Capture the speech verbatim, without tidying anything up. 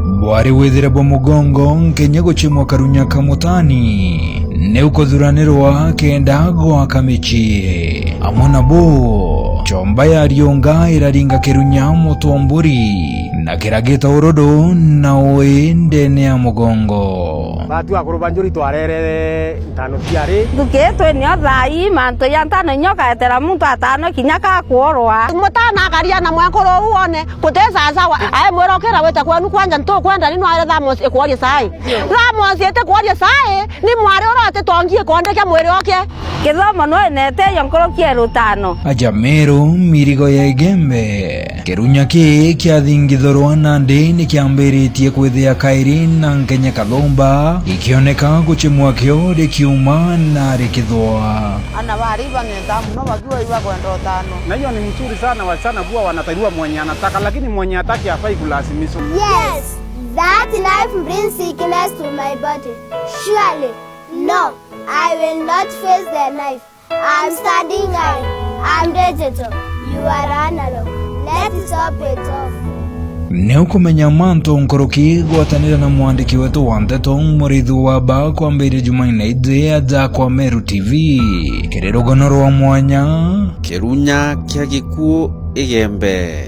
Bwari withire bwa mugongo nkenye guchimwa karunya ka mutani, ni ukuthuranirwa kenda gwaka micii. Amwe nabo, chomba ya riunga iraringa kirunya mutwe wa mburi, na kiragita urudu na ui ndene ya mugongo. Baatu akuru ba njuri twarerere ntano ciari. Nthuki ii twinio thaa ii, mantu ja ntano inya ukaetera muntu atano kinya ka kuurwa. Mutana akaria na mwekuru uu one, guti sasawa. Aimwira, "Ukira wite kwenu kwanja, ntukwenda ni nware thamosi ikworie sai." Thamosi itikworie sai, ni mwari uria utitongie konde kia mwiri oke. Kithomo no inete yo nkuruki ya rutano. Aja Meru, mirigo ya Igembe. Kirunya kii kiathingithurwa nandi ni kiambiritie kwithia kairi na nkenya kathumba, ikioneka guchimwa kio rikiuma na rikithwa. Ana bari bang'entaa mono bakiuga ibakwenda utano. Na hiyo ni mzuri sana, wasichana huwa wanatairiwa mwenye anataka, lakini mwenye hataki hafai kulazimishwa. Yes, that knife brings sickness to my body. Surely, no, I will not face the knife. I'm studying high. I'm digital. You are analog. Let's stop it off. Ni ukumenya mantu nkuruki gwatanira na mwandiki wetu wa nteto, Muriithi wa Baa, kwambiria Jumaine iji aja kwa Meru T V. Kiri rugano rwa mwanya. Kirunya kia gikuu Igembe.